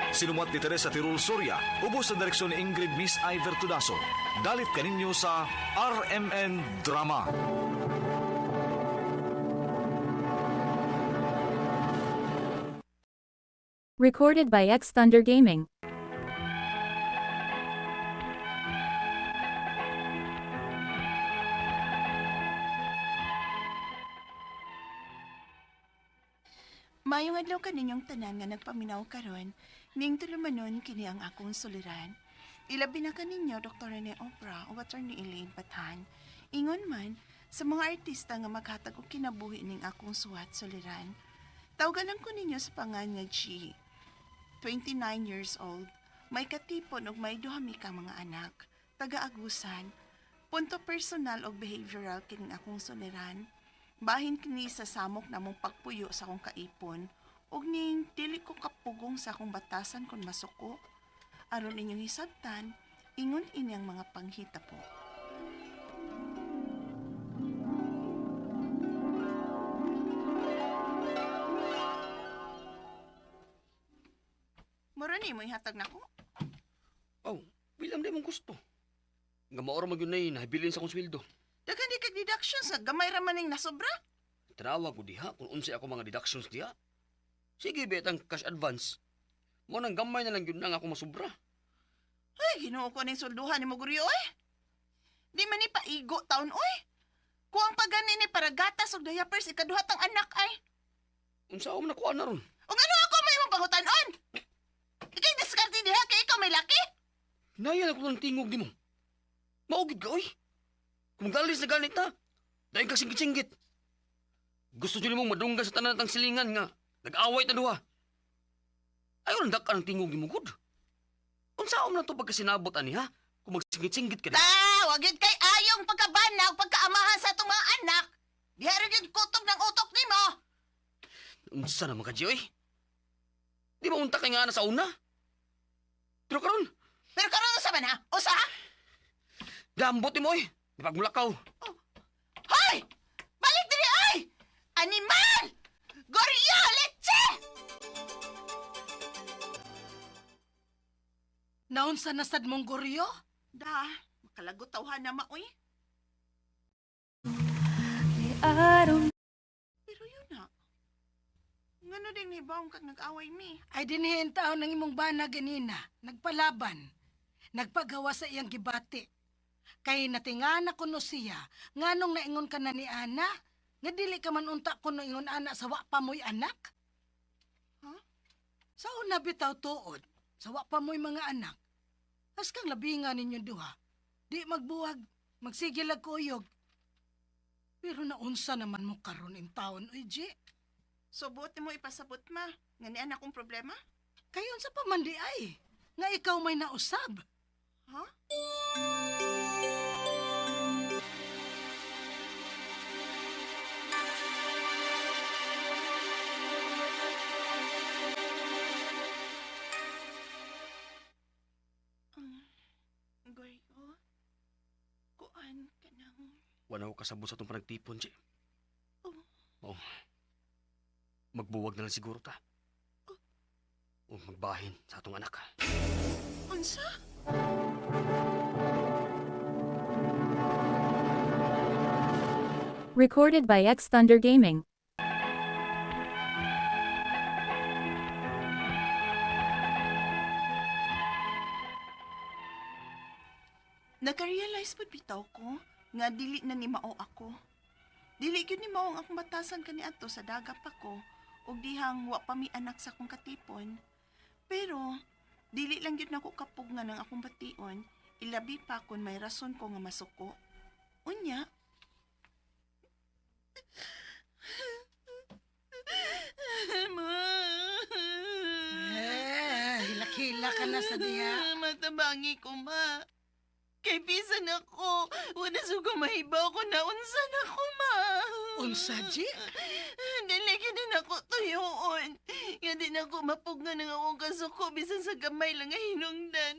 Sinumat ni Teresa Tirul Soria, ubos sa direksyon ni Ingrid Miss Iver Tudaso. Dalit kaninyo sa RMN Drama. Recorded by X Thunder Gaming. Mayong adlaw kaninyong tanan nga nagpaminaw karon, ning tulumanon kini ang akong suliran. Ilabi na kaninyo Dr. Rene Opra o Attorney Elaine Patan. Ingon man sa mga artista nga maghatag og kinabuhi ning akong suwat suliran. Tawgan lang ko ninyo sa pangan nga G. 29 years old, may katipon og may duha mi ka mga anak, taga-Agusan. Punto personal og behavioral kining akong suliran. Bahin kini sa samok namong pagpuyo sa akong kaipon ug ning dili ko kapugong sa akong batasan kon masuko. Aron inyong hisabtan, ingon ini ang mga panghita po. Mura ni mo ihatag nako. Oh, bilang di mong gusto. Nga maoro man yun na nahibilin sa akong sweldo. Daghan di kag deductions nga gamay ra man ning nasobra. Tanawa ko diha kung unsay ako mga deductions diha. Sige, bet ang cash advance. Mo nang gamay na lang yun na nga ako masubra. Ay, Ginoo ko ning swelduhan ni mo guryo oy. Di man ni paigo taon oy. Kuang pagani ni para gatas og diapers ikaduha tang anak ay. Unsa ako man nakuha na ron? Ug ano ako may imong pangutan-on? Ikay diskarte diha kay ikaw may laki. Hinaya na ko ng tingog di mo. Maugid ka, oy. Kung magalis na ganit na, dahil ka singgit-singgit. Gusto dyan mong madunggan sa tanan ng silingan nga. Nag-away ta duha. Ayaw nang dak ang tingog ni mo, good. Unsa man na to pagkasinabot ani ha? Kung magsinggit-singgit ka na. Ta, wag yun kay ayong pagkabana ug pagkaamahan sa atong mga anak. Diha ra gyud kutob ng utok nimo. Unsa naman ka, Gioy? Di ba unta kay nga na sa una? Pero karon, Pero karon usa man ha? Usa? dambot ni mo oy. Di pagmulakaw. Hoy! Balik diri oy! Animal! Goryo leche! Naunsa na sad mong goryo? Da, makalagot tawhan na maoy. Pero yun na. Ngano ding nibawng kag nag-away mi? Ay dinhiin taon ng imong bana ganina, nagpalaban, nagpagawa sa iyang gibati. Kay natingana kuno siya, nganong naingon ka na ni Ana, nga dili ka man unta kuno ingon ana sa wa pa mo'y anak? Huh? Sa una bitaw tuod, sa wa pa mo'y mga anak. As kang labinga ninyong duha, di magbuwag, magsigil ag kuyog. Pero naunsa naman mo karon in taon, uy, G. So buot mo ipasabot ma. Nga ni anak kong problema? Kayon sa pamandi ay, nga ikaw may nausab. Ha? Goryo, kuan ka ng. Wala ko kasabot sa itong panagtipon, G. Oh. Oh. Magbuwag na lang siguro ta. O magbahin sa atong anak. Unsa? Recorded by X Thunder Gaming. Nakarealize pud bitaw ko nga dili na ni mao ako. Dili gyud ni mao ang akong batasan kaniadto sa daga pa ko ug dihang wa pa mi anak sa akong katipon. Pero dili lang gyud nako kapug nga nang akong bation, ilabi pa kun may rason ko nga masuko. Unya, Ma. Eh, hilak-hilak ka na sa diha. Matabangi ko, ma. Kay bisan ako. Wala sugo mahibaw ko na unsa na ko, ma. Unsa, G? Dili gyud na ako tuyoon. Nga din ako mapugnan ng akong kasuko bisan sa gamay lang nga hinungdan.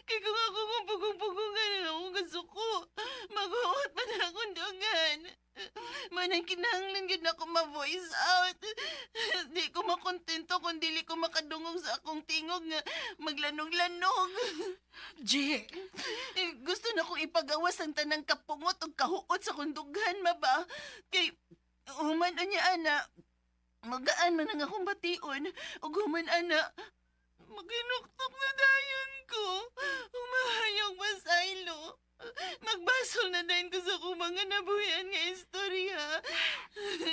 Kay kung ako kung pugong-pugungan ng akong kasuko, maguot pa na akong dungan. Ma, Man, ang kinahanglan gyud nako ma-voice out. Di ko makontento kung dili ko makadungog sa akong tingog nga maglanog-lanog. G, Eh, gusto na kong ipagawas ang tanang kapungot o kahuot sa kong dughan, ma ba? Kay, human niya, ana, magaan man ang akong bation, ug human, ana, maginuktok na dayon ko. Umahayog masaylo. Magbasol na dayon ko sa akong mga nabuhian nga istorya.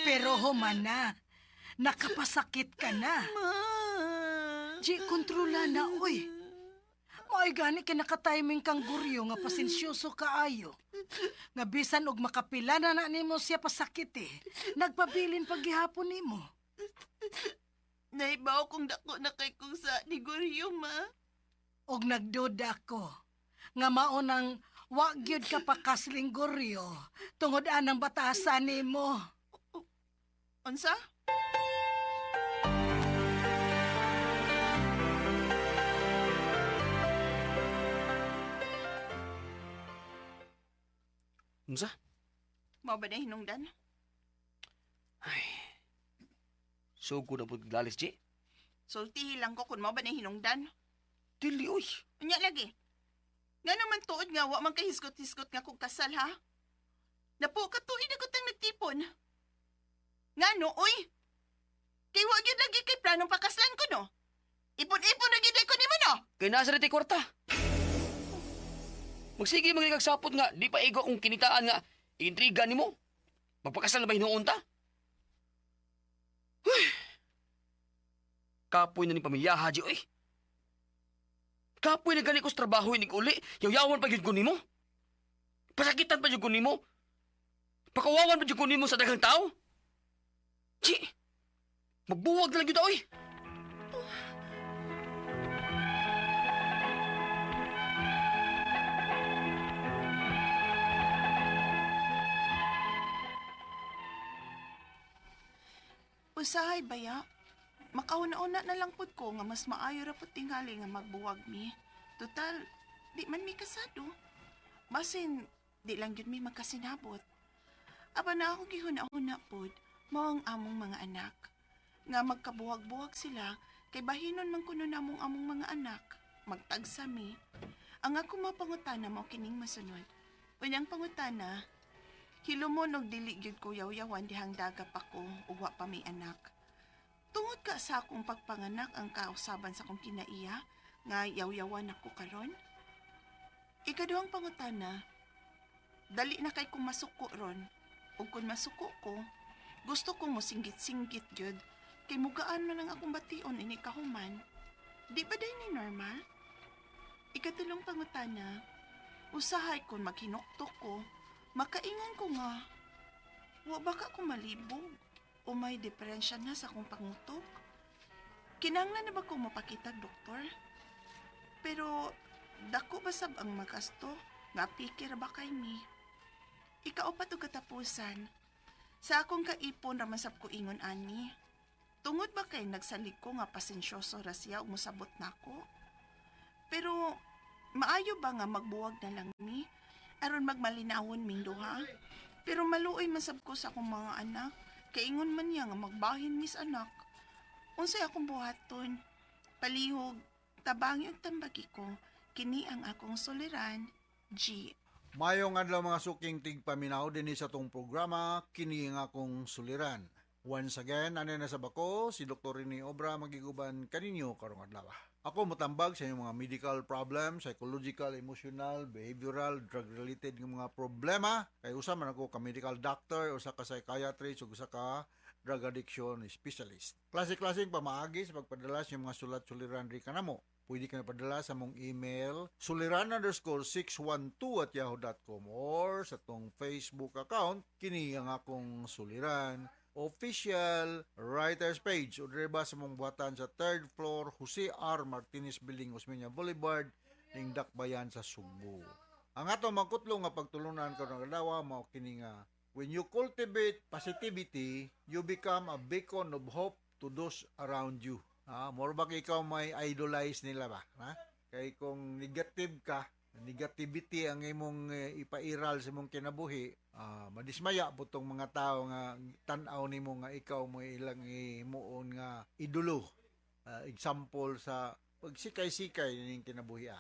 Pero human na. Nakapasakit ka na. Ma. G, kontrola na, oy. Maoy gani kay nakatiming kang guryo nga pasensyoso kaayo. Nga bisan og makapila na na nimo siya pasakit eh. Nagpabilin paghihapon nimo. Naibaw kong dako na kay kong sa ni Guryo, ma. Og nagduda ko nga mao nang wa gyud ka pakasling guryo tungod anang batasan nimo. Unsa? Unsa? Mao ba na hinungdan? Ay. Sugod na pud lalis, G. Sultihi lang ko kung mao ba na hinungdan. Dili oy. Unya lagi. Nga naman tuod nga, wa man kahisgot-hisgot nga kung kasal, ha? Napo, katuig na ko tang nagtipon. Nga no, oy! Kay wa gyud lagi kay planong pakaslan ko, no? Ipon-ipon na gyud ko nimo, no? Kay nasa rin kwarta. Magsige mga sapot nga, di pa igo akong kinitaan nga intriga nimo. Magpakasal na ba hinuon ta? Huy! Kapoy na ni pamilya, Haji, oy. Kapoy na gani ko sa trabaho inig uli. Yaw-yawan pa gyud ko nimo. Pasakitan pa gyud ko nimo. Pakawawan pa gyud ko nimo sa daghang tao. Chi! Magbuwag na lang gyud ta, oy. Usahay baya. Makauna-una na lang pud ko nga mas maayo ra pud tingali nga magbuwag mi. Total, di man mi kasado. Basin, di lang gyud mi magkasinabot. Aba na ako gihuna-huna pud, mao ang among mga anak. Nga magkabuwag-buwag sila, kay bahinon man kuno namong among mga anak. Magtagsa mi. Ang ako mapangutana mao kining masunod. Unyang pangutana, hilumon og dili gyud ko yaw-yawan dihang daga pa ko ug wa pa may anak. Tungod ka sa akong pagpanganak ang kausaban sa akong kinaiya nga yaw-yawan ako karon. Ikaduhang pangutana, dali na kay kung masuko ron. Ug kung masuko ko, gusto kong mosinggit-singgit gyud kay mugaan man ang akong bation ini kahuman. Di ba day ni normal? Ikatulong pangutana, usahay kon maghinuktok ko, makaingon ko nga, wa baka ko malibog o may diferensya na sa akong pangutok? Kinanglan na ba ko mapakita, doktor? Pero dako ba sab ang magasto nga pikir ba kay mi? Ikaupat og katapusan. Sa akong kaipon ra man sab ko ingon ani. Tungod ba kay nagsalig ko nga pasensyoso ra siya ug mosabot nako? Pero maayo ba nga magbuwag na lang mi aron magmalinawon ming duha? Pero maluoy man sab ko sa akong mga anak. Kaingon man niya nga magbahin mis anak. Unsay akong buhaton? Palihog, tabangi og tambagi ko. Kini ang akong suliran, G. Mayong adlaw mga suking tigpaminaw dinhi sa tong programa kini nga akong suliran. Once again, anay na sa bako si Dr. Rene Obra magiguban kaninyo karong adlaw. Ako motambag sa inyong mga medical problem, psychological, emotional, behavioral, drug-related nga mga problema. Kay usa man ako ka medical doctor, usa ka psychiatrist, ug usa ka drug addiction specialist. Klase-klaseng pamaagi sa pagpadala sa inyong mga sulat suliran ri kanamo. Pwede ka na padala sa mong email suliran_612@yahoo.com or sa tong Facebook account kini ang akong Suliran Official Writers Page o dire ba sa mong buhatan sa third floor, Jose R. Martinez Building, Osmeña Boulevard, ning Dakbayan sa Sugbo. Ang ato makutlo nga pagtulunan karon adlaw mao kini nga when you cultivate positivity, you become a beacon of hope to those around you. Ah, more ba kay ikaw may idolize nila ba? Ha? Kay kung negative ka, Negativity ang imong ipairal sa imong kinabuhi, madismaya po tong mga tao nga tan-aw nimo nga ikaw mo ilang himuon nga idolo. Example sa pagsikay-sikay ning kinabuhi.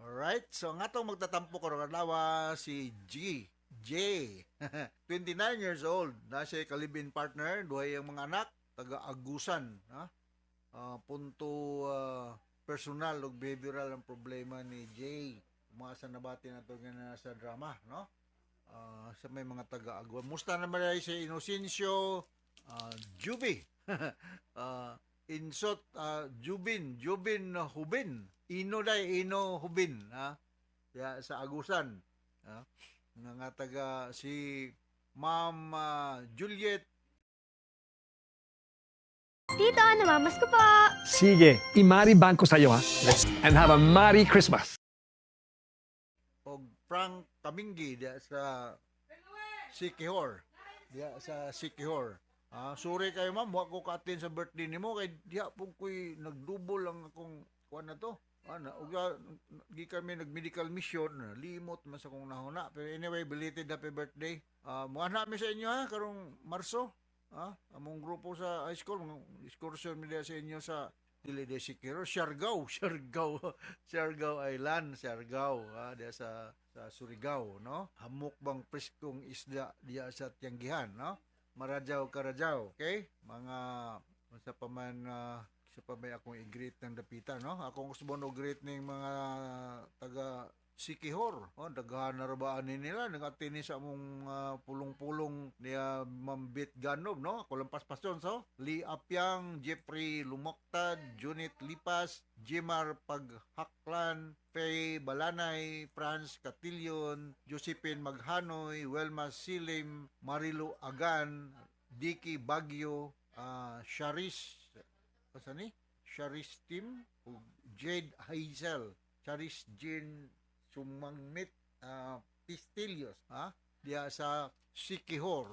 Alright, so ang atong magtatampo karong adlaw si G. J. 29 years old, na siya ka-live-in partner, duhay ang mga anak, taga Agusan, ha? Punto personal ug behavioral ang problema ni Jay. Umaasa na bati na to nga sa drama, no? Sa may mga taga Agusan. Musta naman ay si Inocencio Juby. Insot Jubin, Jubin Hubin. Ino day Ino Hubin, ha? Ya, sa Agusan. Ha? Nga taga si Ma'am Juliet. Tito, namamasko po! Sige, i-Mari Bank ko sa'yo ha. And have a Merry Christmas. Og Frank Kaminggi diya sa Sikihor. Diya sa Sikihor. Sorry kayo, ma'am, wa ko ka-attend sa birthday nimo kay diha pud ko'y nagdubol ang akong kuan na to. Na, ug gi kami nag-medical mission, limot man sa kong nahuna. Pero anyway, belated happy birthday. Muana mi sa inyo ha karong Marso. Among grupo sa high school, mga excursion mi diha sa inyo sa dili de Sikihor, Siargao, Siargao, Siargao Island, Siargao, diha sa Surigao, no? Hamok bang preskong isda diha sa Tianggihan, no? Marajaw karajaw, okay? Mga unsa pa man sa pa may akong i-greet ng dapita, no? Akong gusto mo no greet ning mga taga Sikihor. Oh, daghan na ra ba ani nila nag-attend sa among pulong-pulong niya Ma'am Bit Ganob, no? Ako lang paspason so. Lee Apyang, Jeffrey Lumoktad, Junit Lipas, Jimar Paghaklan, Faye Balanay, Franz Catilion, Josephine Maghanoy, Welma Silim, Marilo Agan, Dicky Bagyo, Charis, asa ni? Charis Tim, ug Jade Hazel, Charis Jean Sumangmit Pistilios, ha? Diya sa Sikihor.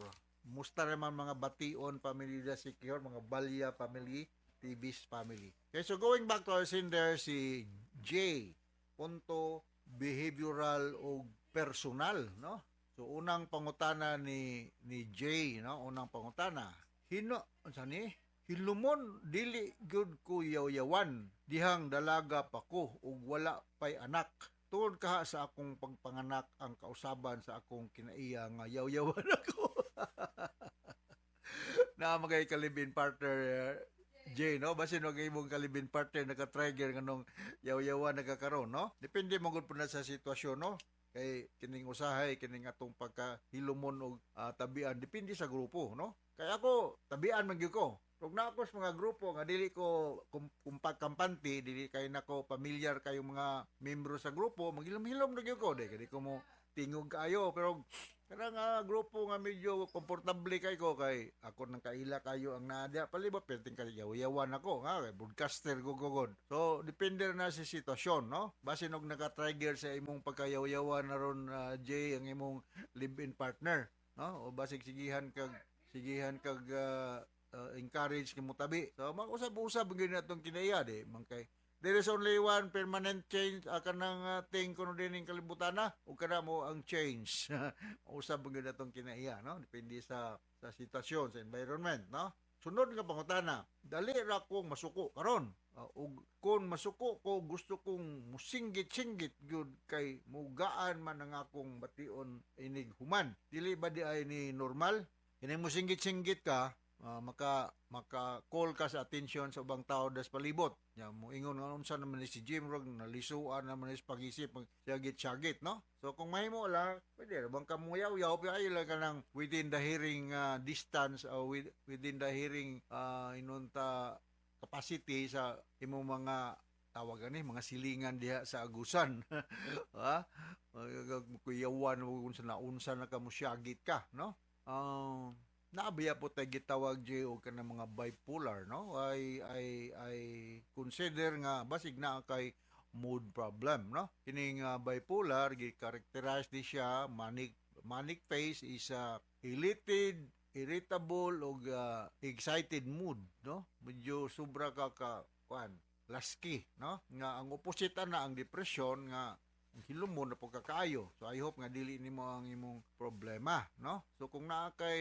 Musta naman mga Bation family diya Sikihor, mga Balya family, Tibis family. Okay, so going back to our sender, si J. Punto behavioral o personal, no? So unang pangutana ni J, no? Unang pangutana. Hino, unsa ni? Hilumon dili gyud ko yaw-yawan dihang dalaga pa ko ug wala pay anak. Tungod kaha sa akong pagpanganak ang kausaban sa akong kinaiya nga yaw-yawan ako. Na magay ka-live-in partner Jay, no? Basin wag imong ka-live-in partner naka-trigger nganong yaw-yawan nagkakaroon, no? Depende mo gud po na sa sitwasyon, no? Kay kining usahay kining atong pagkahilumon og tabian depende sa grupo, no? Kay ako tabian man gyud ko. Ug na ako sa mga grupo nga dili ko kampante, dili kay nako pamilyar kayong mga membro sa grupo, maghilom-hilom na gyud ko, di kay di ko mo tingog kaayo, pero kanang grupo nga medyo komportable kay ko kay ako nang kaila kayo ang naa diha palibot perting kay yaw-yawan ako nga kay broadcaster ko gugod. So depende na sa sitwasyon, no? Basin og naka-trigger sa imong pagkayaw-yawan na ron, Jay, ang imong live-in partner, no? O basig sigihan kag encourage kamo tabi. So mag-usab-usab gyud na atong kinaiya di man kay there is only one permanent change kanang thing kuno din ning kalibutan na ug kana mo ang change. Usab gyud atong kinaiya, no? Depende sa sitwasyon, sa environment, no? Sunod nga pangutana, dali ra kong masuko karon. Ug kon masuko ko gusto kong musinggit-singgit gyud kay mugaan man ang akong bation inig human. Dili ba di ay ni normal? Kini musinggit-singgit ka, maka maka call ka sa attention sa ubang tao das palibot. Ya mo ingon nga unsa naman ni si Jim Rog nalisuan naman ni sa pag-isip syagit-syagit, no? So kung mahimo lang, pwede ra bang kamuyaw-yaw pero ayo lang ka nang within the hearing distance o within the hearing inunta capacity sa imong mga tawag ani mga silingan diha sa Agusan. Ha? Kuyawan mo kung sa naunsa na ka mosyagit ka, no? Naabiya po tayo gitawag Jay og kanang mga bipolar, no? I consider nga basig na kay mood problem, no? Kining bipolar gi-characterize di siya manic phase is a elated, irritable og excited mood, no? Medyo sobra ka ka kuan, laski, no? Nga ang opposite ana ang depression nga Ang hilom mo na pagkakaayo. So I hope nga dili nimo ang imong problema, no? So kung naa kay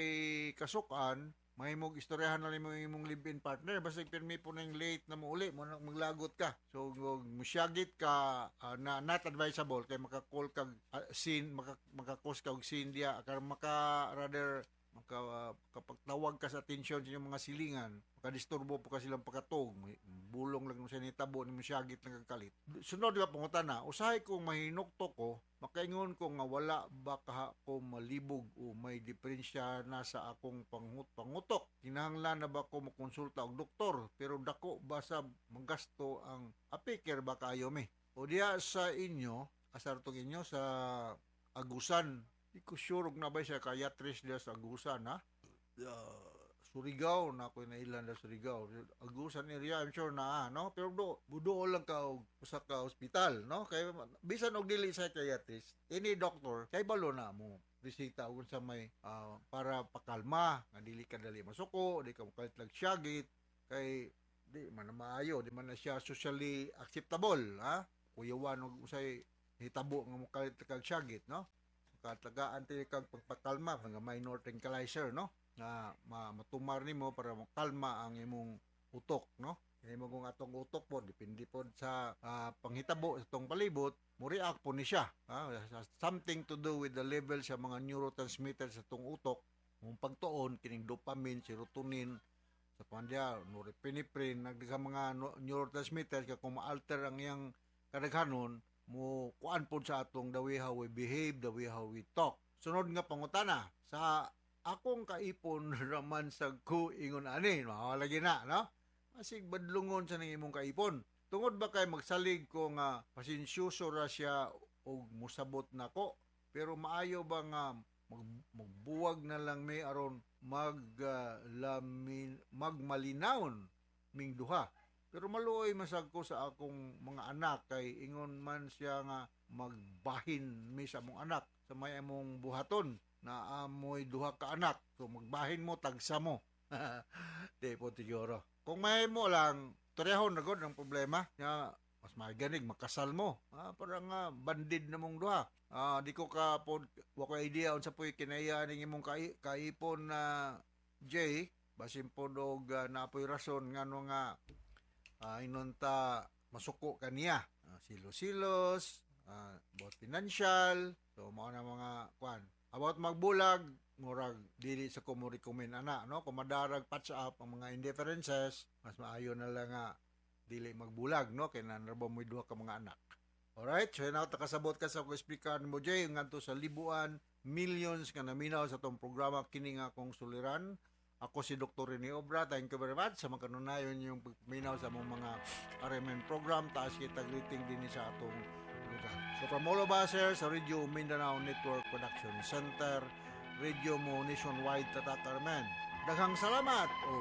kasukan, mahimong istoryahan na nimo imong live-in partner basta pirmi po nang late na mo uli mo na maglagot ka. So kung musyagit ka, na not advisable kay maka-call kag scene, maka-cause ka og scene diya kar maka rather maka kapag tawag ka sa atensyon sa inyong mga silingan, makadisturbo po ka silang pagkatog, may bulong lang mo sa nitabo ni musyagit lang kag kalit. Sunod nga pangutana, usahay kung mahinukto ko, makaingon ko nga wala ba kaha ko malibog o may diferensya na sa akong pangutok. Kinahanglan na ba ko mokonsulta og doktor, pero dako ba sa magasto ang apiker ba kaayo mi? O diya sa inyo, asar tong inyo sa Agusan. Di ko sure og nabay sa psychiatrist diya sa Agusan, ha? Surigao na ako nailan na Surigao. Agusan area, I'm sure na, no? Pero do, budo lang ka og usa ka ospital, no? Kay bisan og dili psychiatrist, any doctor, kay balo na mo bisita og sa may para pakalma nga dili ka dali masuko, di ka mokalit lag syagit, kay di man na maayo, di man na siya socially acceptable, ha? Kuyawan og usay hitabo nga mokalit kag syagit, no? Katagaan ti kag pagpakalma, mga minor tranquilizer, no? Na matumar nimo para makalma ang imong utok, no? Kaya mo kung atong utok po, depende po sa panghitabo sa atong palibot, mo react po ni siya. Ha? Something to do with the level sa mga neurotransmitters sa atong utok. Kung pagtuon, kining dopamine, serotonin, sa pandya, norepinephrine, nagdaghang mga neurotransmitters, kaya kung ma-alter ang iyang kadaghanon, mo kuan pod sa atong the way how we behave, the way how we talk. Sunod nga pangutana, sa akong kaipon raman sa ko ingon ani, mawala na, no? Masig badlungon sa nang imong kaipon. Tungod ba kay magsalig ko nga pasensyoso ra siya og musabot nako, pero maayo ba nga magbuwag na lang may aron magmalinawon ming duha. Pero maluoy masag ko sa akong mga anak kay ingon man siya nga magbahin mi sa among anak sa may among buhaton na amoy duha ka anak. So magbahin mo, tagsa mo. Di po siguro. Kung may mo lang, torehon na gud ang problema. Ya, mas maganig makasal mo. Para nga bandid na mong duha. Di ko ka pod wa ko idea unsa po'y kinaya ning imong kaipon na Jay, basin pod og naapoy rason ngano nga inunta masuko kaniya. Silos-silos, about financial, so mao na mga kwan. About magbulag, murag dili sa ko mo recommend ana, no? Kung madarag patch up ang mga indifferences, mas maayo na lang nga dili magbulag, no? Kay nanarbo mo duha ka mga anak. Alright, so now takasabot ka sa ko mo Jay ngadto sa libuan millions nga naminaw sa atong programa kini nga akong suliran. Ako si Dr. Rene Obra. Thank you very much sa mga kanunayon yung pagminaw sa among mga RMN program. Taas kita greeting din sa atong lugar. So from all of us here sa Radio Mindanao Network Production Center, Radio mo nationwide tatak RMN. Daghang salamat o